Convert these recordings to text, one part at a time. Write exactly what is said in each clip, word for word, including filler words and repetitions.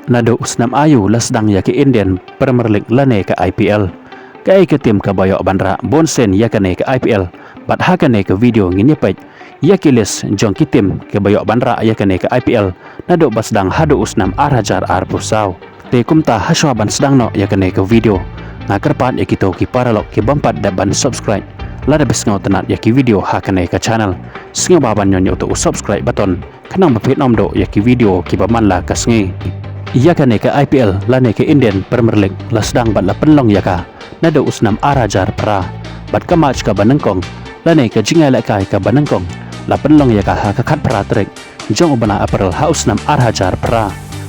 Naduh u snem aïu la sdang ïa ka Indian Premier League lane ka I P L? Kaei ka team kaba ïoh ban rah bunsien ïa kane ka I P L? Bad ha kane ka video ngin ïa peit ïa ki list jong ki team kiba ïoh ban rah ïa kane ka I P L naduh ba sdang haduh u snem ar hajar arphew saw. Te kumta hashwa ban sdang noh ïa kane ka video, nga kyrpad ïa kito ki paralok ki bym pat dep ban subscribe, lada phi sngewtynnat ïa ki video ha kane ka channel, sngewbha ban ñiew ñiew to u subscribe button, khnang ba phin ym duh ïa ki video kiba man la ka sngi. Ïa kane ka I P L lane ka Indian Premier League la sdang bad la pynlong ïa ka naduh u snem ar hajar phra, bad ka match kaba nyngkong lane ka jingïalehkai kaba nyngkong la pynlong ïa ka ha ka khatphra tarik jong u bnai April ha u snem ar hajar phra.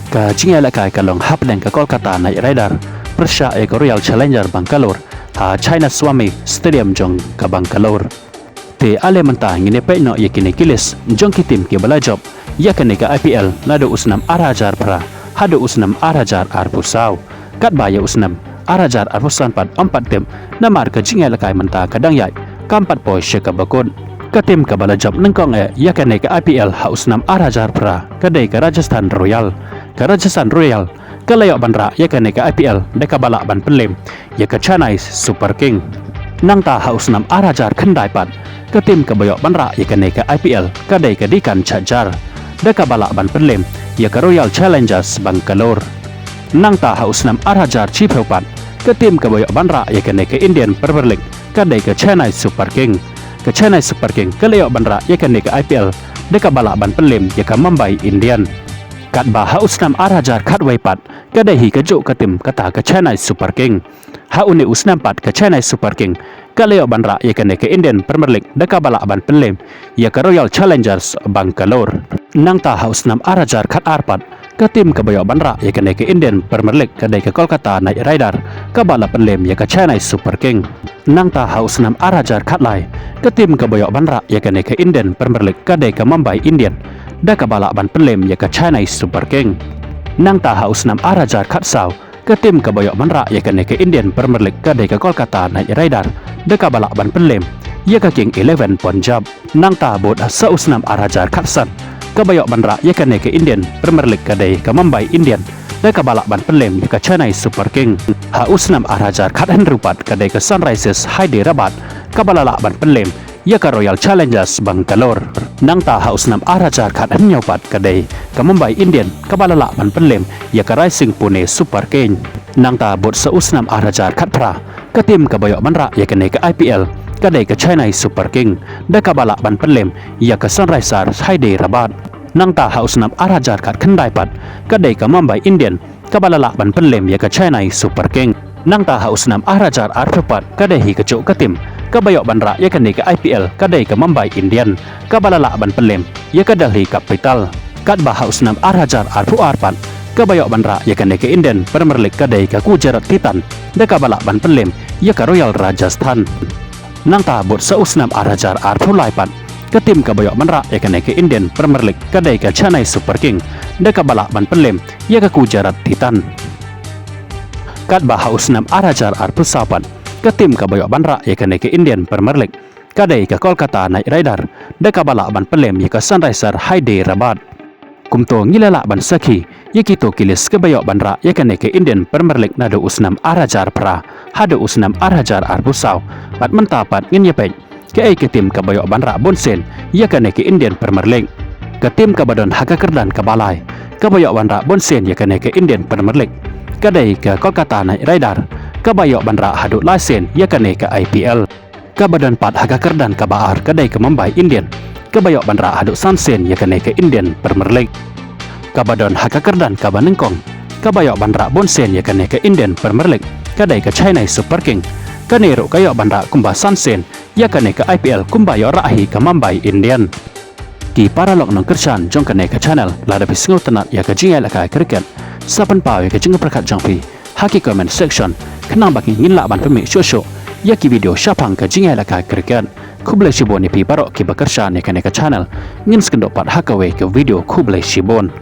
Ka jingïalehkai ka long hapdeng ka Kolkata Knight Rider pyrshah ïa ka Royal Challenger Bangalore ha Chinnaswamy Stadium jong ka Bangalore. Te ale mynta ngin ïa peit noh ïa kine ki list jong ki team kiba la jop ïa kane ka I P L naduh u snem ar hajar phra haduh u snem ar hajar arphew saw. Katba ïa u snem ar hajar arphew san pat ym pat tip, namar ka jingïalehkai mynta ka dang ïaid, kam pat poi sha kaba kut. Ka team kaba la jop nyngkong eh ïa kane ka I P L ha u snem ar hajar phra ka dei ka Rajasthan Royal. Ka Rajasthan Royal ka la ïoh ban rah ïa kane ka I P L da kaba lah ban pynlem ïa ka Chennai Super King. Nangta ha u snem ar hajar khyndai pat, ka team kaba ïoh ban rah ïa kane ka I P L ka dei ka Deccan Charger, da kaba lah ban pynlem ïa ka Royal Challengers Bangalore. Nangta ha u snem ar hajar shiphew pat, ka team kaba ïoh ban rah ïa kane ka Indian Premier League ka dei ka Chennai Super King. Ka Chennai Super King ka la ïoh ban rah ïa kane ka I P L da kaba lah ban pynlem ïa ka Mumbai Indian. Katba ha u snem ar hajar khatwei pat, ka dei hi kajuh ka team, kata ka Chennai Super King. Ha une u snem pat ka Chennai Super King ka la ïoh ban rah ïa kane ka Indian Premier League da kaba lah ban pynlem ïa ka Royal Challengers Bangalore. Nangta ha u snem ar hajar khatar pat, ka team kaba ïoh ban rah ïa kane ka Indian Premier League ka dei ka Kolkata Knight Rider, kaba la pynlem ïa ka Chennai Super King. Nangta ha u snem ar hajar khatlai, ka team kaba ïoh ban rah ïa kane ka Indian Premier League ka dei ka Mumbai Indian, da kaba lah ban pynlem ïa ka Chennai Super King. Nangta ha u snem ar hajar khatsaw, ka team kaba ïoh ban rah ïa kane ka Indian Premier League ka dei ka Kolkata Knight Rider, da kaba lah ban pynlem ïa ka King Eleven Punjab. Nangta bud sa u snem ar hajar khatsan, kaba ïoh ban rah ïa kane ka Indian Premier League ka dei ka Mumbai Indian, da kaba lah ban pynlem ïa ka Chennai Super King. Ha u snem ar hajar khathynriew pat, ka dei ka Sunrisers Hyderabad, kaba la lah ban pynlem ïa ka Royal Challengers Bangalore. Nangta ha u snem ar hajar khathynñiew pat, ka dei ka Mumbai Indian, kaba la lah ban pynlem ïa ka Rising Pune Super King. Nangta bud sa u snem ar hajar khatphra, ka team kaba ïoh ban rah ïa kane ka I P L ka dei ka Chennai Super King, da kaba lah ban pynlem ïa ka Sunrisers Hyderabad. Nangta ha u snem ar hajar khatkhyndai pat, ka dei ka Mumbai Indian, kaba la lah ban pynlem ïa ka Chennai Super King. Nangta ha u snem ar hajar arphew pat, ka dei hi kajuh ka team kaba ïoh ban rah ïa kane ka I P L ka dei ka Mumbai Indian, kaba la lah ban pynlem ïa ka Delhi Capital. Katba ha u snem ar hajar arphew ar pat, kaba ïoh ban rah ïa kane ka Indian Premier League ka dei ka Gujarat Titan, da kaba lah ban pynlem ïa ka Royal Rajasthan. Nangta bud sa u snem ar hajar arphew lai pat, ka team kaba ïoh ban rah ïa kane ka Indian Premier League ka dei ka Chennai Super King, da kaba lah ban pynlem ïa ka Gujarat Titan. Katba ha u snem ar hajar arphew saw pat, ka team kaba ïoh ban rah ïa kane ka Indian Premier League ka dei ka Kolkata Knight Rider, da kaba lah ban pynlem ïa ka Sunrisers Hyderabad. Kumto ngi la lah ban sakhi ïa kito ki list kiba ïoh ban rah ïa kane ka Indian Premier League naduh u snem ar hajar phra haduh u snem ar hajar arphew saw. Bad mynta pat ngin ïa peit kaei ka team kaba ïoh ban rah bunsien ïa kane ka Indian Premier League. Ka team kaba don ha ka kyrdan kaba lai kaba ïoh ban rah bunsien ïa kane ka Indian Premier League ka dei ka Kolkata Knight Rider, kaba ïoh ban rah haduh lai sien ïa kane ka I P L. Kaba don pat ha ka kyrdan kaba ar ka dei ka Mumbai Indian, kaba ïoh ban rah haduh san sien ïa kane ka Indian Premier League. Kaba don ha ka kyrdan kaba nyngkong kaba ïoh ban rah bunsien ïa kane ka Indian Premier League ka dei ka Chennai Super King. Kane ruh ka ïoh ban rah kumba san sien ïa kane ka I P L kumba ïoh rah hi ka Mumbai Indian. Ki paralok nongkyrshan jong kane ka channel, lada phi sngewtynnat ïa ka jingïalehkai cricket, sa pynpaw ïa ka jingpyrkhat jong phi ha ki comment section, khnang ba ngin lah ban pynmih shuh shuh ïa ki video shaphang ka jingïalehkai cricket. Khublei shibun ïa phi baroh kiba kyrshan ïa kane ka channel. Ngin sa ïakynduh pat ha kawei ka video. Khublei shibun.